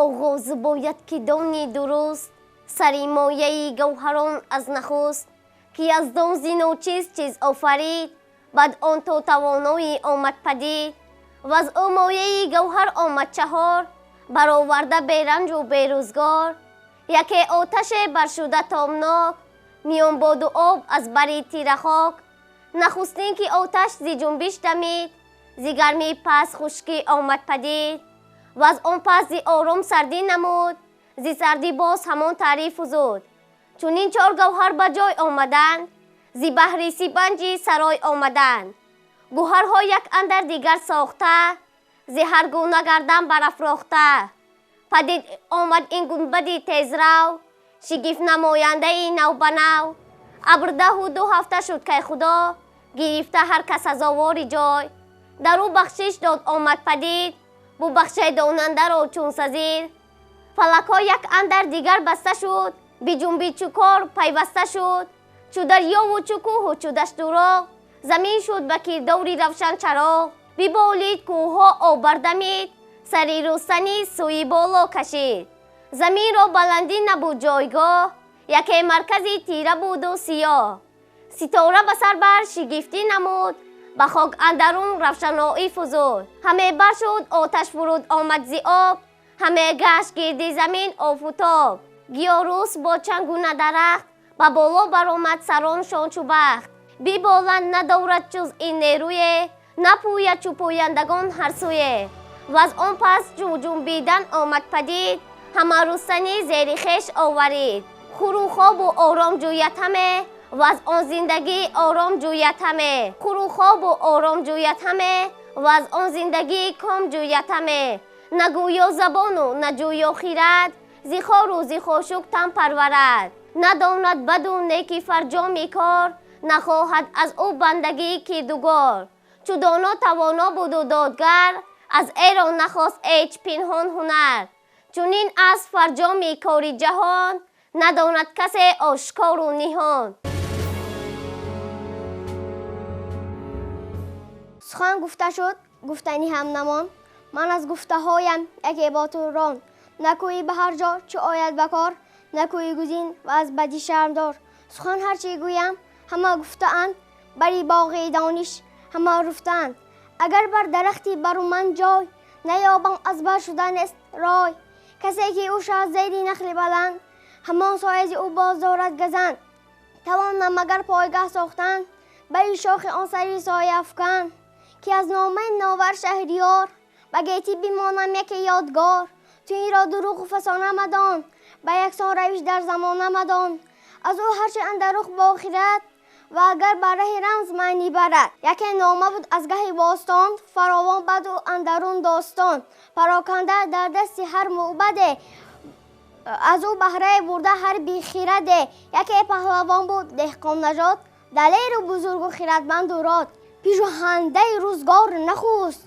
оғоз бояд ки дони дуруст, сари мояи гавҳарон аз нахуст, ки аз дон зи ночиз чиз офарид, баъд он то тавоноӣ омад падид. Ваз ӯ мояи гавҳар омад чаҳор, бароварда беранҷу берӯзгор. Яке оташе баршуда тобнок, миён боду об аз бари тирахок. Нахустин ки оташ зи ҷунбиш дамид, зи гармӣ пас хушкӣ омад падид. Ваз он пас зи ором сардӣ намуд, зи сардӣ боз ҳамон таъриф фузуд. Чунин чор гавҳар ба ҷой омаданд, зи баҳри сипанҷи сарой омаданд. Гӯҳарҳо як андар дигар сохта, зи ҳар гуна гардан барафрохта. Падид омад ин гунбади тезрав, шигифт намояндаи навбанав. Абр 12 ҳафта шуд кай худо, гирифта ҳар кас сазовори ҷой. Дар ӯ бахшиш дод омад падид, бубахшай донандаро чун сазид. Фалакҳо як андар дигар баста шуд, биҷунбид чу кор пайваста шуд. Чу дарёву чу кӯҳу чу дашту роғ, замин шуд ба кирдори равшан чароғ. Биболид кӯҳҳо об бардамид, сари рӯстанӣ сӯи боло кашид. Заминро баландӣ набуд ҷойгоҳ, яке маркази тира буду сиёҳ. Ситора ба сар бар шигифтӣ намуд, ба хок андарун равшаноӣ фузуд. Ҳаме бар шуд оташ фуруд омад зи об, ҳаме гашт гирди замин офутоб. Гиёрус бо чанд гуна дарахт, ба боло баромад сароншон чу бахт. Биболанд надорад ҷуз ин нерӯе, напӯяд чу пӯяндагон ҳар сӯе. Ваз он пас чу ҷунбидан омад падид, ҳама рӯстанӣ зери хеш оварид. Хуру хобу ором ҷӯяд ҳаме, ваз он зиндагӣ ором ҷӯяд ҳаме. Хуру хобу ором ҷӯяд ҳаме, ваз он зиндагӣ ком ҷӯяд ҳаме. Нагӯё забону наҷӯё хирад, зи хору зи хошук тан парварад. Надонад баду неки фарҷоми кор, нахоҳад аз ӯ бандагӣ кирдугор. Чу доно тавоно буду додгар, аз эро нахост ҳеҷ пинҳон ҳунар. Чунин аз фарҷоми кори ҷаҳон, надонад касе ошкору ниҳон. Сухан гуфта шуд, гуфтанӣ ҳам намонд. Ман аз гуфтаҳоям яке бо ту ронд. Накӯӣ ба ҳар ҷо чӣ ояд ба кор, накӯӣ гузин ва аз бадӣ шармдор. Сухан ҳарчи гӯям ҳама гуфтаанд, бари боғи дониш ҳама руфтаанд. Агар бар дарахти бару ман ҷой наёбам, аз бар шуда нест рой. Касе ки ӯ шавад зери нахли баланд, ҳамон соя зи ӯ боз дорад газанд. Тавонам агар пойгаҳ сохтан, бари шохи он сари соя афкан. Ки аз номаи новар шаҳриёр ба гетӣ бимонам яке ёдгор. Ту инро дурӯғу фасона мадон, ба яксон равиш дар замона мадон. Аз ӯ ҳарчи андарух бохират, ва агар бар раҳи рамз маънӣ барад. Яке нома буд аз гаҳи бостон, фаровон баду андарун достон. Пароканда дар дасти ҳар мӯбаде, аз ӯ баҳрае бурда ҳар бехираде. Яке паҳлавон буд деҳқоннажод, далеру бузургу хиратманду род. Пижӯҳандаи рӯзгор нахуст,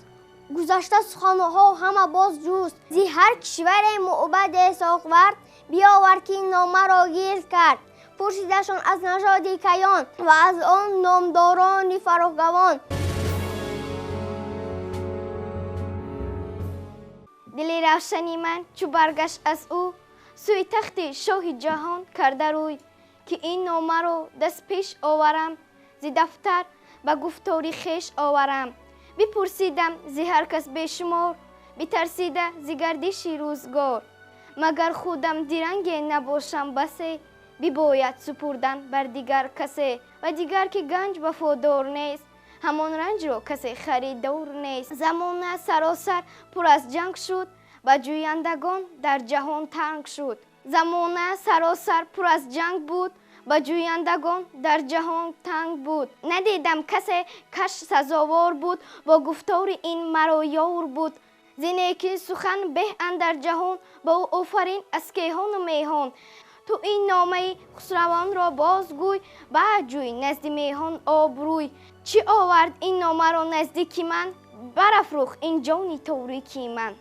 гузашта суханҳо ҳама боз ҷуст. Зи ҳар кишваре мӯбаде сохвард, биёвард ки номаро гирд кард. Пурсидашон аз нажоди каён ва аз он номдорони фароғгавон. Дили равшани ман чу баргашт аз ӯ, сӯи тахти шоҳи ҷаҳон карда рӯй. Ки ин номаро даст пеш оварам, зи дафтар ба гуфтори хеш оварам. Бипурсидам зи ҳар кас бешумор, битарсида зи гардиши рӯзгор. Магар худам диранге набошам басе, бибояд супурдан бар дигар касе. Ва дигар ки ганҷ вафодор нест, ҳамон ранҷро касе харидор нест. Замона саросар пур аз ҷанг шуд, ба ҷӯяндагон дар ҷаҳон танг шуд. Замона саросар пур аз ҷанг буд, ба ҷӯяндагон дар ҷаҳон танг буд. Надидам касе каш сазовор буд, бо гуфтори ин маро ёр буд. Зи неки сухан беҳ андар ҷаҳон, бо ӯ офарин аз кеҳону меҳон. Ту ин номаи хусравонро бозгӯй, баъд ҷӯй назди меҳон обрӯй. Чӣ овард ин номаро наздики ман, барафрӯхт ин ҷони торики ман.